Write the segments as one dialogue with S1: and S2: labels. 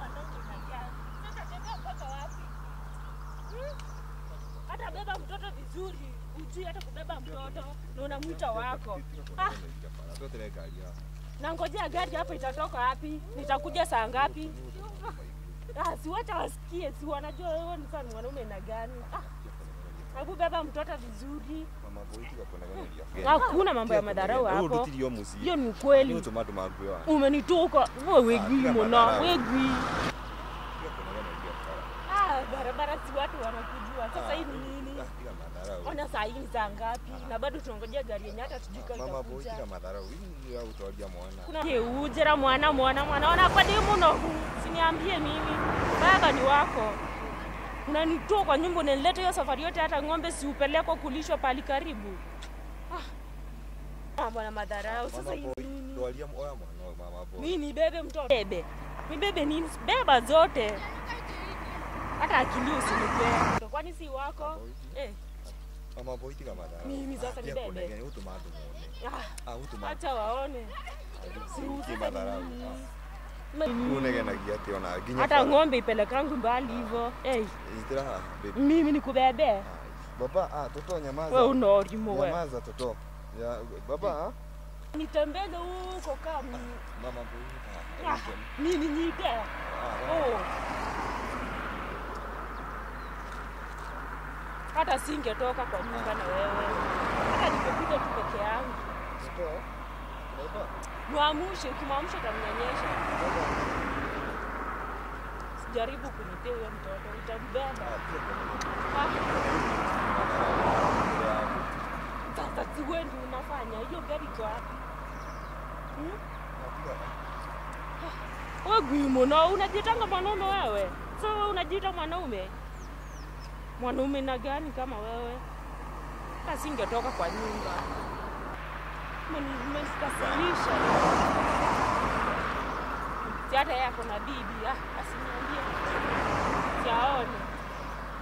S1: Mwanaume na gani? Sasa tembea mpaka wapi? Hata beba mtoto vizuri, ujui hata kubeba mtoto na unamuita wako. Ah. Na ngojea gari hapa itatoka wapi? Nitakuja saa ngapi? Ah, si wacha wasikie, si wanajua wewe ni sana mwanaume na gani. Ah. Hebu beba mtoto vizuri. Hakuna mambo ya madharau hapo. Hiyo ni ukweli. Umenitoka wewe wegui mona, wegui. Ah, barabara si watu wanakujua. Sasa hii ni nini? Ona saa hii ni saa ngapi? Na bado tunangojea gari yenye hata tujui kama itakuja.
S2: Mama boy kila madharau. Hii ya utolia mwana.
S1: Kuna ujera mwana mwana mwana. Ona kwa dimu no. Siniambie mimi. Baba ni wako. Unanitoa kwa nyumba unanileta hiyo safari yote hata ng'ombe si upelekwa kulishwa pali karibu. Ah. Bwana madharau. Sasa hii nini?
S2: Tolia mwana mama boy.
S1: Mimi nibebe mtoto. Bebe. Nibebe nini? Beba zote. Hata akili usinipe. Kwani si wako? Eh.
S2: Mama boy tiga madharau.
S1: Mimi sasa nibebe.
S2: Ah, utuma.
S1: Acha waone.
S2: Si madharau. Unegenagia ati ona nginya
S1: hata ng'ombe ipelekangu mbali hivyo. Eh.
S2: Itira baby.
S1: Mimi nikubebe.
S2: Baba, ah toto nyamaza.
S1: Wewe unaorimo wewe.
S2: Nyamaza toto. Ya baba, ah.
S1: Nitembele huko kama
S2: mama boy.
S1: Mimi niite. Oh. Hata singetoka kwa nyumba na wewe. Hata ningekuja tu peke yangu.
S2: Toto. Baba.
S1: Muamushe, ukimwamsha utamnyonyesha. Sijaribu kunitia huyo mtoto, utambeba. Sasa si wewe ndio unafanya, hiyo gari iko wapi? Wewe guimo na unajiitanga mwanaume wewe? Sasa wewe unajiita mwanaume? Mwanaume na gani kama wewe? Hata singetoka kwa nyumba. Mmenikasirisha. Si hata yeye ako na bibi, ah, asiniambie. Siaone.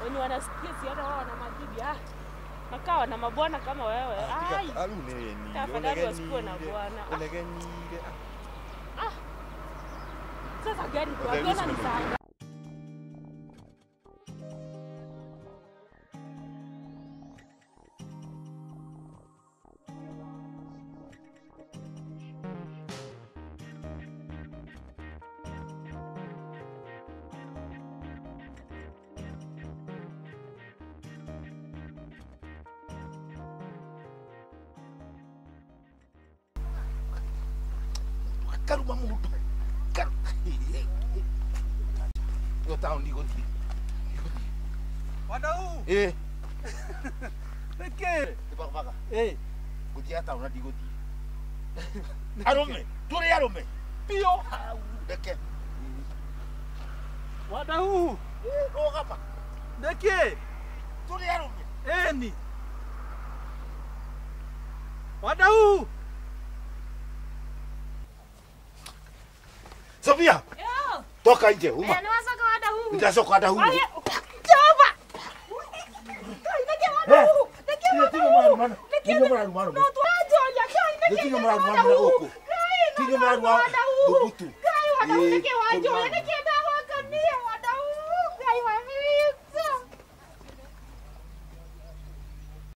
S1: Wenye wanasikia si hata wao wana mabibi, ah. Makawa na mabwana kama wewe. Ai. Tafadhali wasikuwe na bwana. Ah. Sasa gari kwa bwana ni saa.
S3: Karuma mutu. Yo town ni goti.
S4: Wadau.
S3: Eh.
S4: Neke.
S3: Baka.
S4: Eh.
S3: Goti ata una di goti. Arome, turi arome.
S4: Pio.
S3: Neke.
S4: Wadau.
S3: Eh, rogama.
S4: Neke.
S3: Turi arome.
S4: Eh ni. Wadau.
S3: Sofia.
S1: Yo.
S3: Toka nje, uma.
S1: Eh, niwasoka wadau.
S3: Nitasoka wadau.
S1: Jehova. Neke wadau. Neke wadau.
S3: Neke wadau.
S1: No tuaje ya kai neke.
S3: Neke wadau.
S1: Neke wadau.
S3: Bubutu.
S1: Kai wadau neke wajo neke.